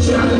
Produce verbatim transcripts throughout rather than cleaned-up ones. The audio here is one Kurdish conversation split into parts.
Bimre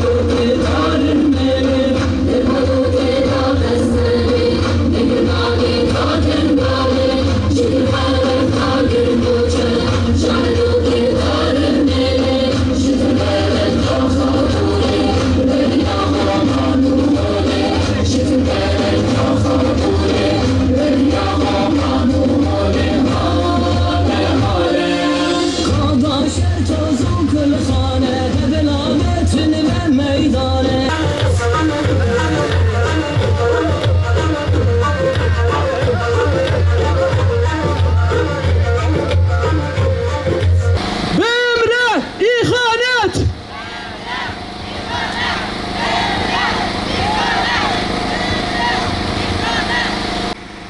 îxanet!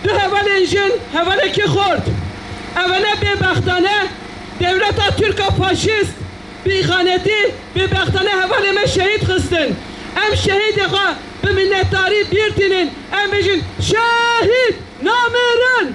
Du hevalên jin, hevalekî xort. Evene bêbextane dewleta Tirk a faşîst bi îxanetî bêbextane hevalê me şehîd xistin. Em şehîdê xwe bi minnetdarî bîr tînin. Em bêjin şehîd! Namêrin!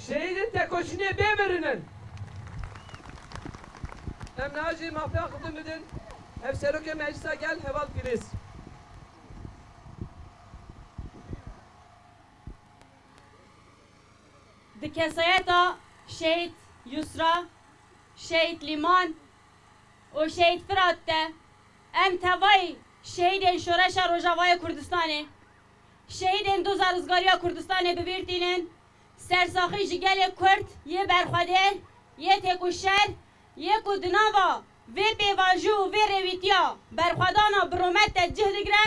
Şehîdên tekoşînê bê mirinin. Em niha jî mafê Xwedê bidin Hevserokê Meclisa Gel Heval Fîrîz. Di kesayeta Şehîd Yusra, Şehîd Lîman û Şehîd Firat de em tevayî şehîdên Şoreşa Rojavayê Kurdistanê, şehîdên Doza Rizgariya Kurdistanê bi bîr tînin, sersaxî ji gelê Kurd yê berxwedêr, yê têkoşer, yê ku di nava vê pêvajo û vê rêwîtiya berxwedana bi rûmet de cih digire,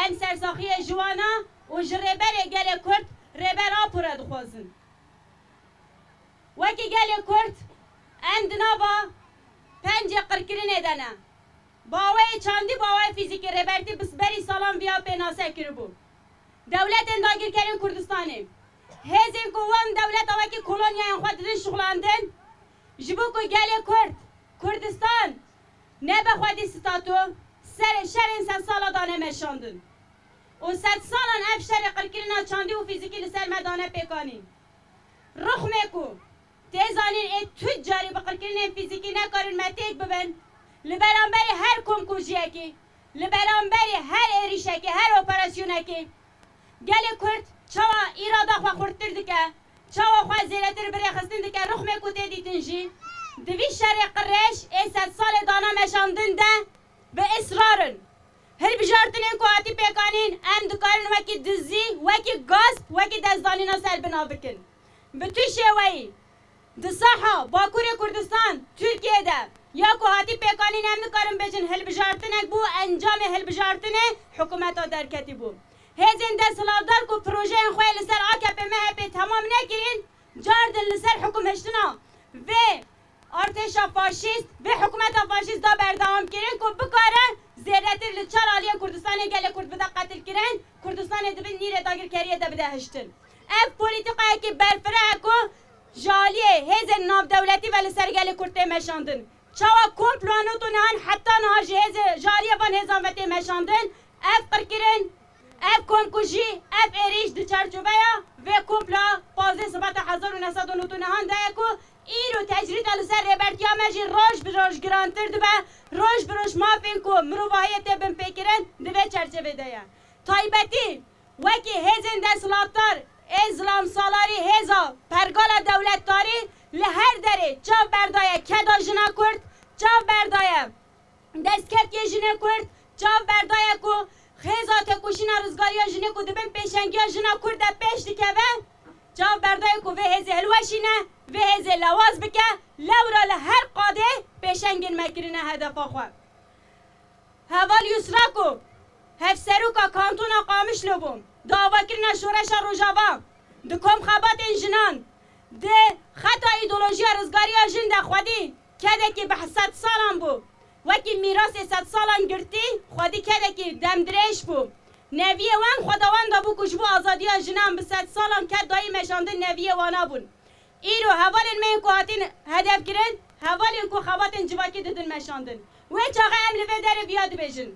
em sersaxiyê ji wan a û ji Rêberê Gelê Kurd Rêber Apo re dixwazin. Wekî gelê Kurd, em di nava pencê qirkirinê de ne. Bi awayê çandî, bi awayê fîzîkî Rêbertî bi berî salan viya pênase kiribû. Dewletên dagirkerên Kurdistanê, hêzên ku wan dewleta wekî kolonyayên xwe didin şixulandin, ji bo ku gelê Kurd, Kurdistan, nebe xwedî statu, serê şerên sedsala dane meşandin. Û sedsalan ev şerê qirkirina çandî û fîzîkî li ser me dane pêkanîn. Rixmê ku tê zanîn ê tu carî bi qirkirinên fîzîkî nekarin me têk bibin, li beramberî her komkujiyekî, li beramberî her êrîşekê, her operasyonekê, gelê Kurd çawa îrada xwe xurttir dike, Çawa xwe zêdetir bi rêxistin dike, rixmê ku tê dîtin jî di vî şerê qirêj ê sedsalê dana meşandin de bi israr in. Hilbijartinên ku hatî pêkanîn, em dikarin wekî dizî, wekî gasp, wekî destdanîna serbina bikin. Bi tu şêweyî, di saha Bakurê Kurdistan, Tirkiyê de, ya ku hatî pêkanîn, em nikarin bêjin hilbijartinek bû, encamê hilbijartinê hikûmeta derketî bû. Hêzên desthilatdar ku projeyên xwe li ser A K P M H P temam nekirîn, cardin li ser hikûmhiştina vê artêşa faşîst, vê hikûmeta faşîst da berdewam kirin ku bikare zêdetir li çar aliyên Kurdistanê gelê Kurd bide qetilkirin, Kurdistanê di bin nîrê dagirkeriyê de bide hiştin. Ev polîtîkayekî berfireh e ku ji aliyê hêzên navdewletî ve li ser gelê Kurd tê meşandin. Çawa komploya nod û nehan heta niha ji hêzê, ji aliyê van hêzan ve tê meşandin, ev qirkirin, ev komkujî, ev êrîş di çarçoveya vê komploya pazdeh Sibata hezar û neh sed û nod û nehan de ye ku îro tecrîda li ser rêbertiya me jî roj bi roj girantir dibe, roj bi roj mafên ku mirovahiyê tê binpêkirin di vê çerçevê de ye. Taybetî wekî hêzên desthilatdar ê zilamsalarî, hêza pergala dewletdarî li her derê çav berdaye keda jina Kurd, çav berdaye destkeftiyê jinê Kurd, çav berdaye ku hêza têkoşîna rizgariya jinê ku di bin pêşengiya jina Kurd de pêş dikeve, çav berdaye ku vê hêzê hilweşîne, vê hêzê lewaz bike, lewra li her qadê pêşengên me kirine hedefa xwe. Heval Yusra ku hevseroka kantona Qamişlo bû, di avakirina şoreşa Rojava, di kom xebatên jinan, di xeta îdeolojiya rizgariya jin de xwedî kedekî bi sed salan bû. Wekî mîrasê sed salan girtî, xwedî kedekî demdirêj bû. Neviyê wan xwedawenda bû ku ji bo azadiya jinan bi sed salan ked dayî meşandin, neviyê wana bûn. Îro hevalên me yên ku hatin hedef kirin, hevalên ku xebatên civakî didin meşandin. Wê çaxê em li vê derê viya dibêjin.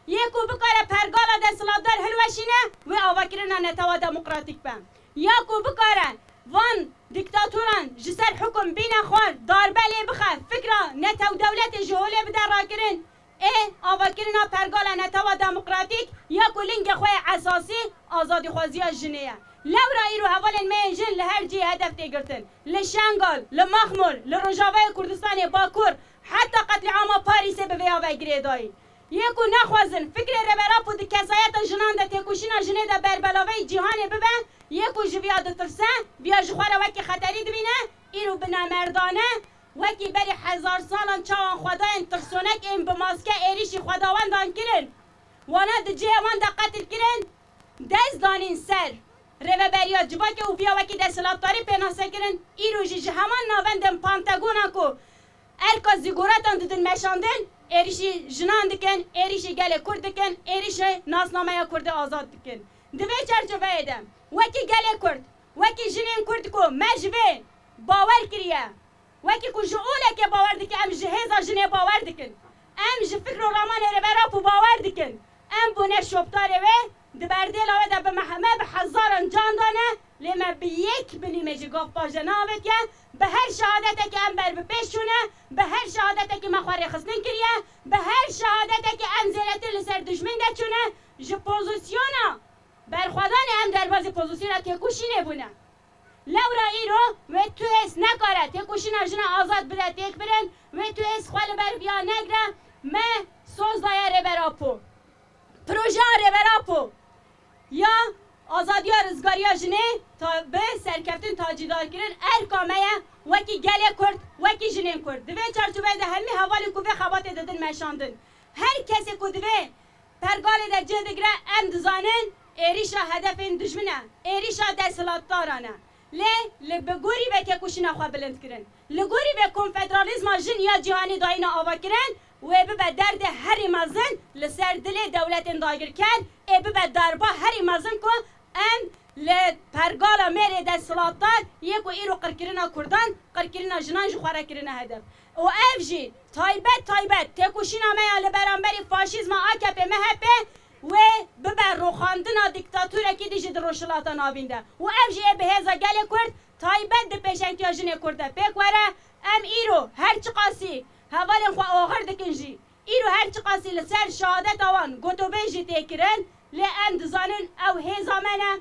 Yê ku bikare pergala desthilatdar hilweşîne, wê avakirina netewa demokratîk be. Ya ku bikare van dîktatoran ji ser hukum bîne xwar, darbe lê bixe, fikra netewdewletê ji holê bide rakirin, ê avakirina pergala netewa demokratîk ya ku lingê xwe yê esasî azadîxwaziya jinê ye. Lewra îro hevalên me yên jin li her cihê hedef tê girtin. Li Şengal, li Mexmûr, li Rojavayê Kurdistanê Bakur, heta qetlîama Parîsê bi vêya ve girêdayî. Yê ku naxwazin fikrê Rêber Apo di kesayeta jinan de têkoşîna jinê de berbelaveyî cîhanê bibe, yê ku ji viya ditirse, viya ji xwe re wekî xeterî dibîne, îro bi namerdane, wekî berî hezar salan çawan xwedayên tirsonek ên bi maske êrîşî xwedawendan kirin, wana di cihê wan de qetil kirin, dest danîn ser rêveberiya civakê û viya wekî desthilatdarî pênase kirin, îro jî ji heman navendên Pantegona ku erka zîgoratan didin meşandin, êrîşî jinan dikin, êrîşî gelê Kurd dikin, êrîşî nasnameya Kurdî azad dikin. Di vê çerçeveyê de wekî gelê Kurd, wekî jinên Kurd ku me ji vê bawer kiriye, wekî ku ji olekê bawer dike em ji hêza jinê bawer dikin, em ji fikr û ramanê Rêber Apo bawer dikin, em bûne şopdarê wê, di berdêla wê de bi me heme bi hezaran can dane, lê me bi yek binî me ji gav paje neavêtiye, bi her şehadetekê em ber bi pêş çûne, bi her şehadetekî me xwe rêxistin kiriye, bi her şehadetekê em zêdetir li ser dijmin de çûne, ji pozisyona berxwedanê em derbazî pozisyona têkoşînê bûne. Lewra îro wê tu hêz nekare têkoşîna jina azad bide têkbirin, wê tu hêz xwe li ber viya negre, me soz daye Rêber Apo. Projeya Rêber Apo ya azadiya rizgariya jinê ta-, bi serkeftin tacîdarkirin erka me ye wekî gelê Kurd, wekî jinên Kurd. Di vê çarçoveyê de hemî hevalên ku vê xebatê didin meşandin. Her kesê ku di vê pergalê de cih digire, em dizanin êrîşa hedefên dijmin e, êrîşa desthilatdaran e. Lê li bi gorî vê têkoşîna xwe bilind kirin. Li gorî vê konfederalîzma jin ya cîhanî dayîna ava kirin, wê bibe derdê herî mezin li ser dilê dewletên dagirker, ê bibe darba herî mezin ku em li pergala mêrê desthilatdar yê ku îro qirkirina Kurdan, qirkirina jinan ji xwe re kirine hedef. Û ev jî taybet taybet têkoşîna me ya li beramberî faşîzma A K P M H P wê bibe roxandina dîktaturekî dijî di Rojhilata Navîn de. Û ev jî ê bi hêza gelê Kurd taybet di pêşengtiya jinê Kurd de pêk were. Em îro her çiqasî hevalên xwe oxir dikin jî, îro her çiqasî li ser şehadeta wan gotobêj jî tê kirin, lê em dizanin ew hêza me ne,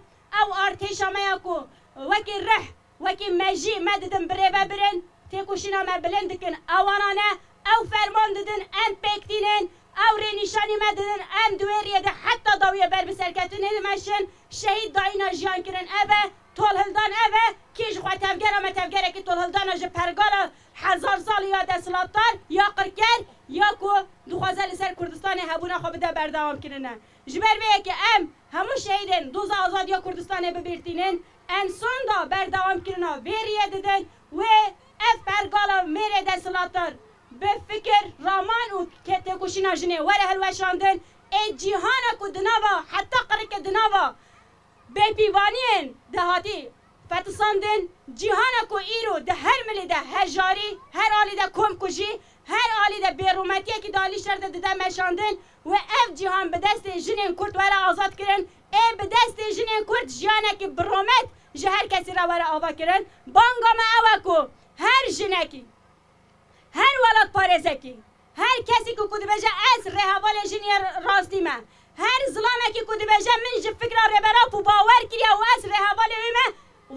ew artêşa me ya ku wekî rih Wekî mejî me didin birêvebirin, têkoşîna me bilind dikin. Ewanan e, ew ferman didin, em pêk tînin, ew rênîşanî me didin, em di wê riyê de heta dawiyê ber bi serkeftinê dimeşin. Şehîd dayîna jiyan kirin ev e, tolhildan ev e, kî ji xwe tevgera me tevgerekî tolhildana ji pergala hezar salî ya desthilatdar, ya qirker, ya ku dixwaze li ser Kurdistanê hebûna xwe bide berdewam kirine. Ji ber vê yekê em hemû şehîdên doza azadiya Kurdistanê bi bîr tînin. Em sonda berdewamkirina vê riyê didin, wê ev pergala mêrê desthilatdar bi fikir, raman û ke-, têkoşîna jinê were hilweşandin. Ê cîhana ku di nava, heta qirike di nava bêpîvaniyên de hatî fetisandin, cîhana ku îro di her milî de hejarî, her alî de komkujî, her alî de bêrûmetiyekî di alî şer de dide meşandin, wê ev cîhan bi destê jinên Kurd were azad kirin, ê bi destê jinên Kurd jiyanekî bi rûmet ji her kesî re were ava kirin. Banga me ew e ku her jinekî, her welatparêzekî, her kesî ku, ku dibêje ez rêhevalê jinê rastî me, her zilamekî ku dibêje min ji fikra Rêber Apo bawer kiriye û ez rêhevalê wî me,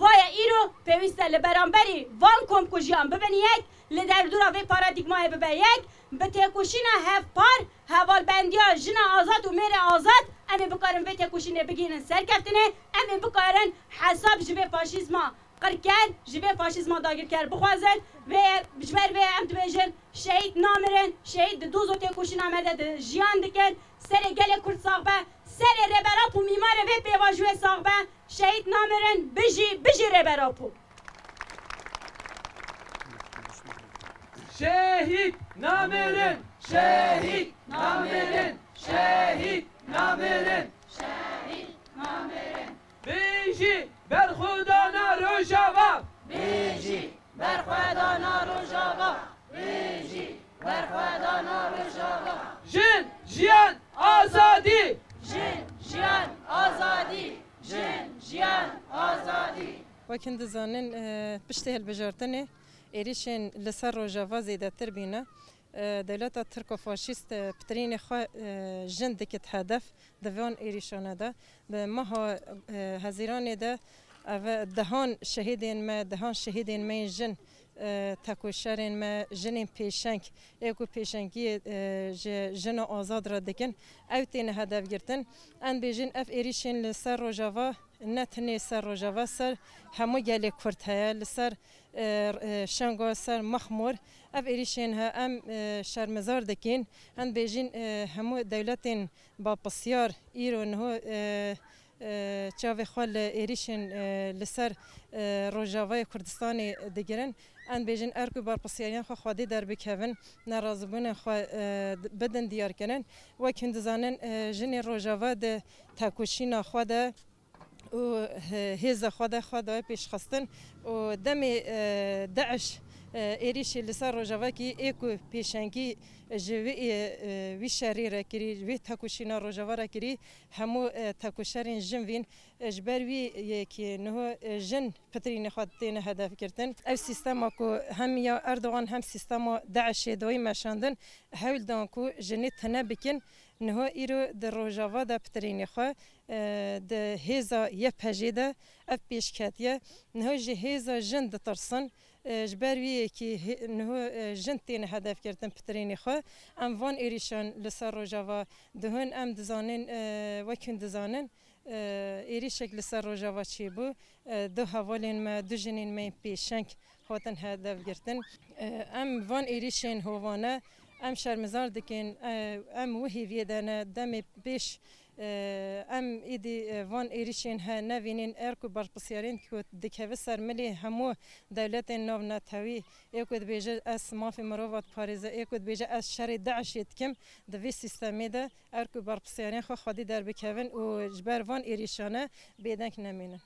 vaye îro pêwîst e li beramberî van komkujiyan bibin yek, li derdora vê paradîgmayê bibe yek, bi têkoşîna hevpar, hevalbendiya jina azad û mêrê azad, em ê bikarin vê têkoşînê bigihînin serkeftinê, em ê bikarin hesab ji vê faşîzma qirker, ji vê faşîzma dagirker bixwazin. Vê, ji ber vê em dibêjin, şehîd namirin, şehîd di doza têkoşîna me de di jiyan dikin. Serê gelê Kurd sax be, serê Rêber Apo mîmarê vê pêvajoyê sax be. Şehîd namirin, bijî, bijî Rêber Apo. Şehîd namirin, şehîd namirin, şehîd namirin. Şehîd namirin. Bijî berxwedana Rojava! Bijî berxwedana Rojava! Bijî berxwedana Rojava! Jin, jiyan, azadî! Jin, jiyan, azadî! Jin, jiyan, azadî! Wek hûn dizanin, e, piştî hilbijartinê êrîşên li ser Rojava zêdetir bîne. E, dewleta Tirko faşîst, e, pitirînê xwe, e, jin dikit hedef di van êrîşane de. Di meha, e, Hezîranê de ev dehan şehîdên me, dehan şehîdên me yên jin, e, tekoşerên me, jinên pêşeng, ê ku pêşengiyê, e, ji jina azad re dikin, ew têne hedef girtin. Em bêjin ev êrîşên li ser Rojava, ne tenê ser Rojava, ser hemû gelê Kurd heye, li ser e, e, Şengal, ser Mexmûr. Ev êrîşên he, em, e, şermezar dikin. Em dibêjin, e, hemû dewletên bapirsyar îro niho, e, e, çavê xwe li êrîşên, e, li ser, e, Rojavayê Kurdistanê digirin. Em dibêjin erk û berpirsyariyan xwe xwedî derbikevin, nerazîbûnên xwe, e, bidin diyarkirin. Wek hûn dizanin, e, jinê Rojava di tekoşîna xwe de û he-, hêza xwe de xwe daye pêşxistin û demê, e, DAIŞ, e, êrîşê li ser Rojavakî ê ku pêşengî ji vî, e, e, vî şerî re kirî, vî tekoşîna Rojava re kirî, hemû, e, tekoşerên jin vîn, e, ji ber wî yekê niho, e, jin pitirînê xwe têne hedef girtin. Ev sîstema ku hem ya Erdogan hem sîstema DAIŞê dawî meşandin, hewl dan ku jinê tune bikin, niho îro di Rojava de pitirînê xwe, e, di hêza Y P J'ê de ev pêş ketiye. Niho ji hêza jin ditirsin. E, ji ber wî yekî hê-, niho, e, jin têne hedef girtin pitirînê xwe. Em van êrîşan li ser Rojava dihun, em dizanin, e, wek hûn dizanin, e, êrîşek li ser Rojava çêbû. E, du hevalên me, du jinên me yên pêşeng hatin hedef girtin. E, em van êrîşên hovane, em şermizar dikin, e, em wî hêviyê de ne, demê pêş, e, em êdî, e, van êrîşên he nevînin, erk û berpirsiyarên ku dikeve ser milê hemû dewletên navnetewî, ê ku dibêje ez mafê mirova diparêze, ê ku dibêje ez şerê DAIŞê dikim, di vê sîstemê de erk û berpirsiyarên xwe xwedî derbikevin û ji ber van êrîşane bêdeng nemînin.